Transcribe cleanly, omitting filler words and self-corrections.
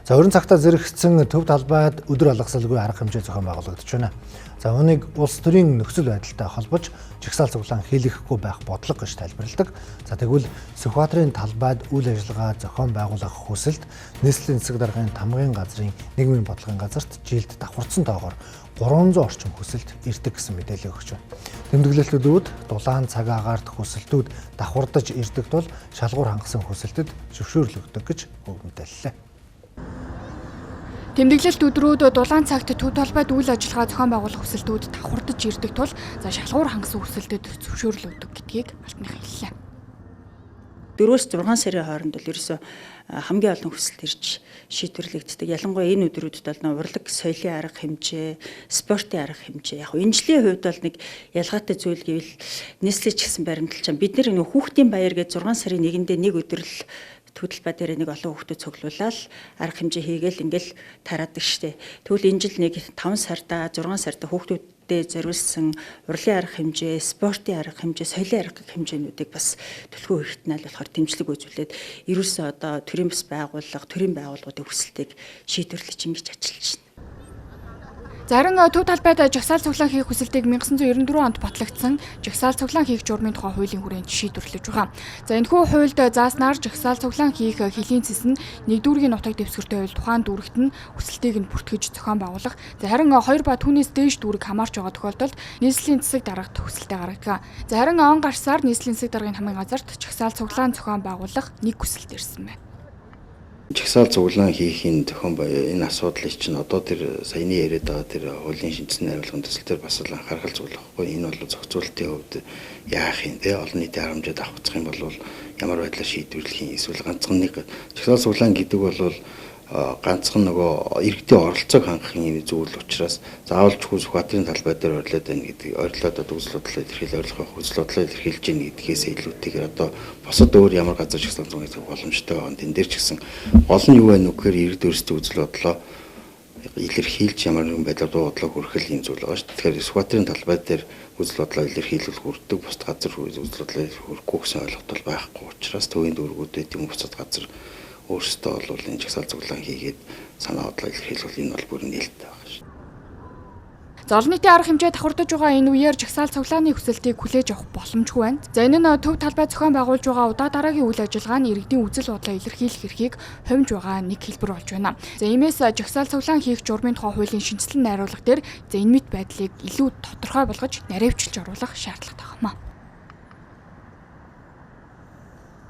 За өрн цагтаа зэрэгцсэн төв талбайд өдөр алгасалгүй арга хэмжээ зохион байгуулагдаж байна. За үүнийг улс төрийн нөхцөл байдалтай холбож жагсаал цуглаан хийлгэхгүй байх бодлого гэж тайлбарладаг. За тэгвэл Сүхбаатарын талбайд үйл ажиллагаа зохион байгуулах хүсэлт нийслэлийн засаг даргын тамгын газрын нийгмийн бодлогын газарт жилд давхарцсан тоогоор 300 орчим хүсэлт ирдэг гэсэн мэдээлэл өгч байна. Тэмдэглэлтүүд дулаан цаг агаарт хүсэлтүүд давхардаж ирдэг тул шалгуур хангасан хүсэлтэд зөвшөөрөл өгдөг гэж мэдээллээ. Тэмдэглэлт өдрүүд дулаан цагт төв талбайд үйл ажиллагаа зохион байгуулах хүсэлтүүд давхардаж ирдэг тул за шалгуур хангасан хүсэлтэд зөвшөөрөл өгдөг гэдгийг алтных хэллээ. 4-6 сарын хооронд бол ерөөсөө хамгийн олон хүсэлт ирж шийдвэрлэгддэг. Ялангуяа энэ өдрүүдэд бол нөө урлаг, соёлын арга хэмжээ, спортын арга хэмжээ. Яг энэ жилийн хувьд бол нэг ялгаатай зүйл гэвэл нийслэж гэсэн баримталчаа бид нар нөө хүүхдийн баяр гэж 6 сарын 1-ндээ нэг өдөр л төдөлбай дээр нэг олон хүүхдүүд цуглуулаад арга хэмжээ хийгээл ингээл тараадаг штэ. Тэгвэл энэ жил нэг 5 сарда 6 сарда хүүхдүүддээ зориулсан урлагийн арга хэмжээ, спортын арга хэмжээ, соёлын арга хэмжээнүүдийг бас түлхүү хэрэгтнэл болохоор дэмжлэг үзүүлээд ерөөсөө одоо төрийн бас байгууллага, төрийн байгууллагуудын хүсэлтийг шийдвэрлэж ингэж ажиллаж байна. Зарим төв талбайд жагсаал цуглаан хийх хүсэлтийг 1994 онд батлагдсан жагсаал цуглаан хийх журмын тухай хуулийн хүрээнд шийдвэрлэж байгаа. За энэхүү хуульд зааснаар жагсаал цуглаан хийх хөлийн цэс нь нэг дүүргийн нутаг дэвсгэртэй байвал тухайн дүүрэгт нь хүсэлтийг нь бүртгэж зохион байгуулах. За харин 2 ба түүнээс дээш дүүрэг хамаарч байгаа тохиолдолд нийслэлийн засаг даргад хүсэлтээ гаргадаг. За харин он гарсаар нийслэлийн засаг даргын хамгийн газарт жагсаал цуглаан зохион байгуулах нэг хүсэлт ирсэн байна. Жагсаал цуглаан хийхийн зохион энэ асуудлыг чинь одоо тэр саяны яриад байгаа тэр хуулийн шинжилсэн найруулгын төсөл дээр бас л анхаарал зүйл байхгүй. Энэ бол зохицуултын хувьд яах юм те олон нийтийн арга хэмжээ давхцах юм бол ямар байдлаар шийдвэрлэх юм, эсвэл ганцхан нэг жагсаал цуглаан гэдэг бол ганцхан нөгөө иргэдийн оролцоог хангах юм зүйл учраас заавал чухал Сүхбаатарын талбай дээр орилоод байна гэдэг орилоод одоо үзэл бодлоо илэрхийл орилох үзэл бодлоо илэрхийлж байна гэдгээс илүүтэйгээр одоо бусад өөр ямар газар ч гэсэн зүүн боломжтой байгаа. Тэн дээр ч гэсэн гол нь юу байна вэ гэхээр иргэд өөрсдөө үзэл бодлоо илэрхийлж ямар нэгэн байдлаар дуу бодлоо хүргэх юм зүйл байгаа шүү дээ. Тэгэхээр Сүхбаатарын талбай дээр үзэл бодлоо илэрхийлэл хүрдэг, бусад газар үзэл бодлоо хүргэхгүй гэсэн ойлголт бол байхгүй учраас төвийн дүүргүүдэд юм бусад газар өөрсдөө бол энэ жагсаал цуглаан хийгээд санаа бодлоо илэрхийлвэл энэ бол бүр нээлттэй байгаа шүү. За олон нийтийн арга хэмжээ давхардаж байгаа энэ үеэр жагсаал цуглааны хүсэлтийг хүлээж авах боломжгүй байна. За энэ нь төв талбай зохион байгуулж байгаа удаа дараагийн үйл ажиллагаа нь иргэдийн үзэл бодлоо илэрхийлэх эрхийг хумж байгаа нэг хэлбэр болж байна. За иймээс жагсаал цуглаан хийх журмын тухай хуулийн шинэчлэн найруулга дээр за энэ мэт байдлыг илүү тодорхой болгож наривчилж оруулах шаардлагатай байна.